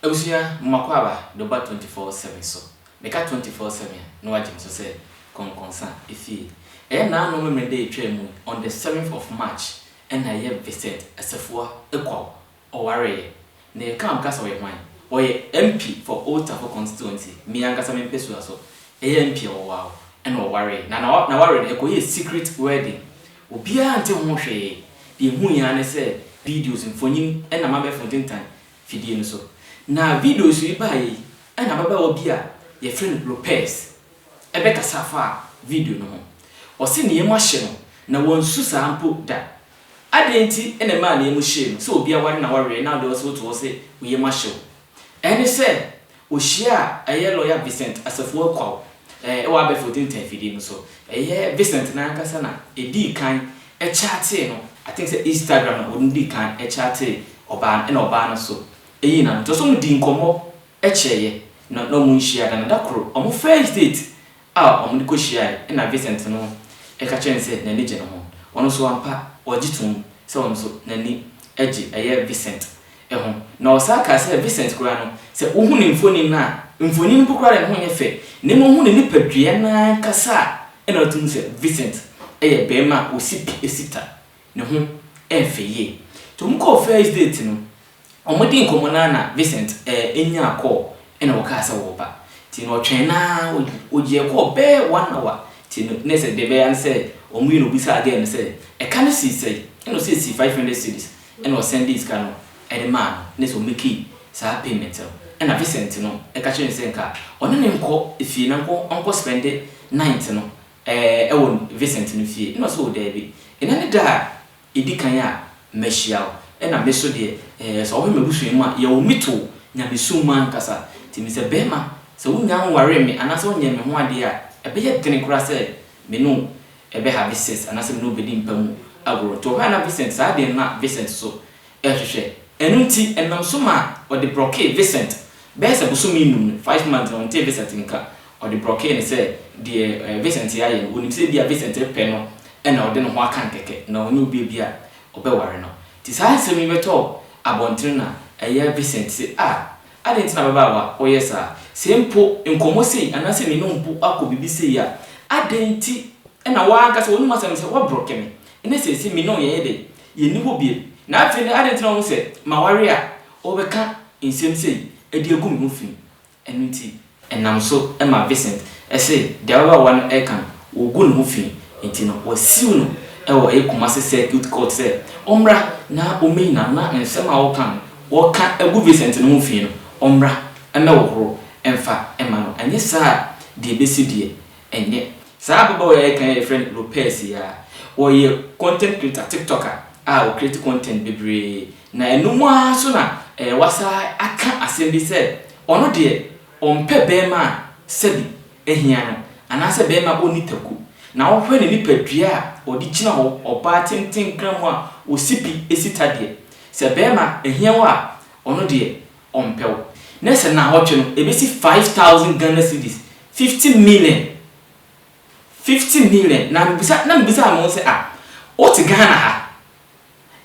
Abusua, mo akwaaba de ɔba 24/7 so. Meka 24/7 a, na wagye me so sɛ kɔnkɔnsa efie. Ɛyɛ naano Memeneda a etwaa mu yi, on the 7th of March, ɛna ɛyɛ Vincent Assafuah Ekwaw ɔwareeɛ. Na yɛka a wɔka sɛ ɔyɛ hwan? Ɔyɛ MP for Old Tafo Constituency, me ankasa me mpɛsua so. Ɛyɛ MP a ɔwɔ hɔ ɛna ɔwaree. Na n'aware no, ɛkɔyɛɛ secret wedding. Obiara nte ho hwee. Deɛ ɛhuiɛ ara ne sɛ videos, mfonyin ɛnam abɛɛfo ntentan fidie no so. Na videos yi baeɛ yi, ɛna ababaawa bi a yɛfrɛ no Lopez ɛbɛkasa faa video no ho. Ɔse ne yam ahye no, na wansu saa mpo da. Adɛn nti na ɛmaa ne yam hyee no sɛ obi aware na waweɛ na wode ɔse woto hɔ sɛ wo yam ahye wo? Ɛne sɛ ɔhyiaa ɛyɛ lɔya Vincent Asafua Kwaw wɔ abɛɛfo ntentan fidie no so. Ɛyɛ Vincent no ankasa na ɛdii kan kyaatee no, I think sɛ Instagram na ɔno dii kan kyaatee ɔbaa no ɛna ɔbaa no nso yii n'ano. Nti ɔsɛ wɔn dii nkɔmmɔ kyɛeɛ na na wɔn nhyia da na da koro wɔn first date a wɔde kɔhyiaeɛ ɛna Vincent no ka kyerɛɛ no sɛ n'ani gye ne ho. Ɔno nso ampa ɔgye toom sɛ ɔno nso n'ani gye ɛyɛ Vincent ho. Na ɔsan kaa sɛ Vincent koraa no sɛ wohu ne mfonin no a, mfonin mpo koraa deɛ ne ho nyɛ fɛ na mmom wohu ne nipadua no ankasa a ɛna wotumi hu sɛ Vincent yɛ barima a ɔsi pi si ta. Ne ho yɛ fɛ yie. Nti wɔkɔɔ first date no, wɔdii nkɔmmɔ no ara na Vincent nyaa call ɛna ɔkaa sɛ ɔreba. Nti no ɔtwɛn no ara, ɔgyee call bɛyɛ one hour. Nti no na sɛ deɛ ɛbɛyɛ ara ne sɛ wɔyii no ɔbisaa girl no sɛ ɛka no sii sɛn? Ɛna ɔsɛ ɛsii 500 cedis. Ɛna ɔsɛndee sika no de maa no na sɛ ɔmekii saa payment no. Ɛna Vincent no ka kyerɛɛ no sɛ nka ɔne no nkɔ fie na nkɔ ɔnkɔ spɛnde night no wɔ Vincent no fie. Ɛna ɔse, O daabi, ɛnnɛ ne da a ɛdi kan a mahyia wo, ɛna me so deɛ, sɛ wohwɛ m'abusua mu a, yɛwɔ me to nyamesom mu ankasa, nti me sɛ barima, sɛ wonnya nwaree me anaasɛ wonyɛɛ me ho adeɛ a, ɛbɛyɛ dene koraa sɛ me ne wo bɛ have sex anaasɛ me ne wo bɛdi mpa mu agorɔ. Nti ɔhwɛ a na Vincent, saa adeɛ no na Vincent so rehwehwɛ. Ɛno nti, ɛnam so maa ɔde brɔkee Vincent bɛyɛ sɛ bosome nnum no, 5 months na ɔntee Vincent nka. Ɔde brɔkee no sɛ deɛ Vincent ayɛ no, ɔnim sɛ ebia Vincent repɛ no na ɔde ne ho aka no kɛkɛ, na ɔnyɛ obi bi a ɔbɛware no. Nti saa nsɛm yi bɛtɔɔ abɔntene na ɛyɛ Vincent sɛ, Ah, adɛn nti na ababaawa woyɛ saa? Sɛ mpo nkɔmmɔ sei anaasɛ me ne wo mpo akɔ biribi sei a, adɛn nti na wo ara ankasa w'anom asɛm sɛ woabrɔke me? Ɛnnɛ seesei me ne wo yɛnyɛ dɛn? Yɛnni hɔ bio. Na afei no adɛn nti na wohu sɛ maware a wobɛka nsɛm sei de agu me ho fi? Ɛno nti, ɛnam so ma Vincent se deɛ ababaawa no reka no, wɔgu ne ho fi, nti no wɔasiw no wɔ ɛyɛ Kumasi Circuit Court sɛ ɔmmra na ɔmmɛyi n'ano na nsɛm a ɔreka no, wɔreka agu Vincent no ho fi no, ɔmmra mmɛhohoro mfa mma no, anyɛ saa a deɛ ɛbɛsi deɛ, ɛnyɛ. Saa ababaawa yi a yɛreka yi a yɛfrɛ no Lopez yi ara, ɔyɛ content creator, TikToker a ɔcreate content bebree, na ɛno mu ara nso na wasan aka asɛm bi sɛ ɔno deɛ ɔmpɛ barima a sɛbi ahia no anaasɛ barima a ɔnni taku. Na wohwɛ ne nipadua a ɔde gyina hɔ, ɔbaa tenten kra mu a ɔsi pi si ta deɛ, sɛ barima ahia wo a, ɔno deɛ ɔmpɛ wo. Na sɛ naawɔtwe no, ɛbɛsi 5,000 Ghana cedis, 50 million, 50 million. Na mebisa, na mebisa me ho sɛ, ah, wote Ghana ha,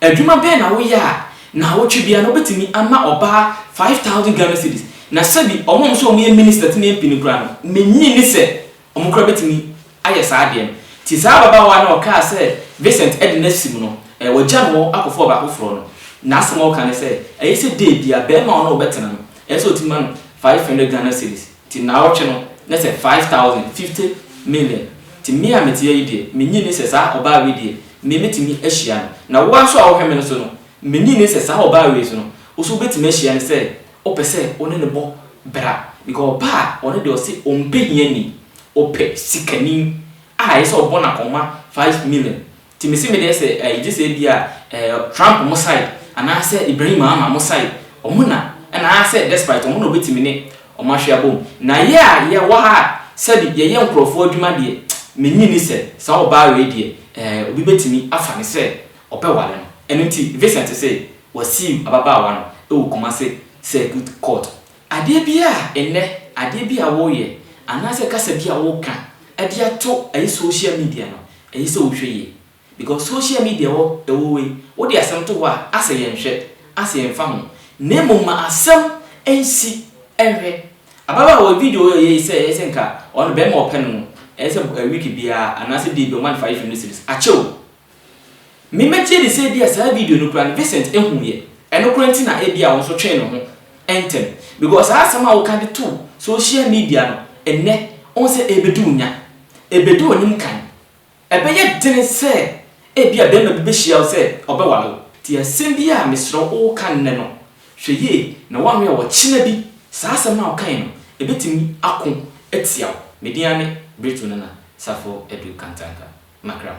adwuma bɛn na woyɛ a naawɔtwe biara no wobɛtumi ama ɔbaa 5,000 Ghana cedis? Na sɛbi ɔmo a ɔmo sɛ ɔmo yɛ minister te ne MP no koraa no, mennye nni sɛ ɔmo koraa bɛtumi ayɛ saa adeɛ no. Nti saa ababaawa no a ɔkaa sɛ Vincent de no asi mu no, wagya no hɔ akɔfa ɔbaa foforɔ no, n'asɛm a ɔka ne sɛ, ɛyɛ sɛ day biara barima a ɔne wo bɛtena no, ɛyɛ sɛ ɔtumi ma no 500 Ghana cedis. Nti naawɔtwe no, na sɛ 5,000, 50 million. Nti me a mete ha yi deɛ, mennye nni sɛ saa ɔbaa wei deɛ, me mɛtumi ahyia no. Na wo ara nso a wohwɛ me no so no, mennye nni sɛ saa ɔbaa wei so no, wo nso wobɛtumi ahyia no sɛ wopɛ sɛ wo ne no bɔ bra. Because ɔbaa a, ɔno deɛ ɔse ɔmpɛ hiani, ɔpɛ sikani a ɛyɛ sɛ ɔbɔ no akɔnma 5 million. Nti mese me deɛ sɛ ɛyi gye sɛ ebi a Trump mo side anaasɛ Ibrahim Mahama mo side ɔmo na ɛna asɛ despite ɔmo na obetumi ne ɔmo ahwe abom. Na yɛ a yɛwɔ ha a sɛbi yɛyɛ nkorɔfoɔ adwuma deɛ, mennye nni sɛ saa ɔbaa wei deɛ obi betumi afa no sɛ ɔbɛware no. Ɛno nti Vincent se wasiw ababaawa no wɔ Kumasi Circuit Court. Adeɛ bi a nnɛ, adeɛ bi a woreyɛ anaasɛ kasa bi a woreka de ato ɛyɛ social media no, ɛyɛ sɛ wohwɛ yie. Because social media ɛwɔ wei, wode asɛm to hɔ a, asɛ yɛnhwɛ, asɛ yɛmfa ho. Na mmom ma asɛm ɛnsi ɛnhwɛ. Ababaawa wɔ video yi a ɔyɛ yi sɛ ɛyɛ sɛ nka ɔno bɛrima a ɔpɛ no no ɛyɛ sɛ week biara anaasɛ day bi ɔma no 500 cedis. Akyɛ o. Me mɛgye adi sɛ ebia saa video no koraa no Vincent ehu yɛ. Ɛno koraa nti na ebia ɔno nso twee ne ho ntɛm. Because saa asɛm a woka de too social media no ɛnnɛ wohu sɛ ɛrebɛdi wo nya. Ɛbɛdi w'anim kan. Ɛbɛyɛ dene sɛ ebia barima bi bɛhyia wo sɛ ɔbɛware wo. Nti asɛm bi a mesrɛ wo woka nnɛ no, hwɛ yie na woanhwɛ a ɔkyena bi saa asɛm no a wokae no ɛbɛtumi ako atia wo. Me din ara ne Britto Nana Safo Adu Kantanka. Makram.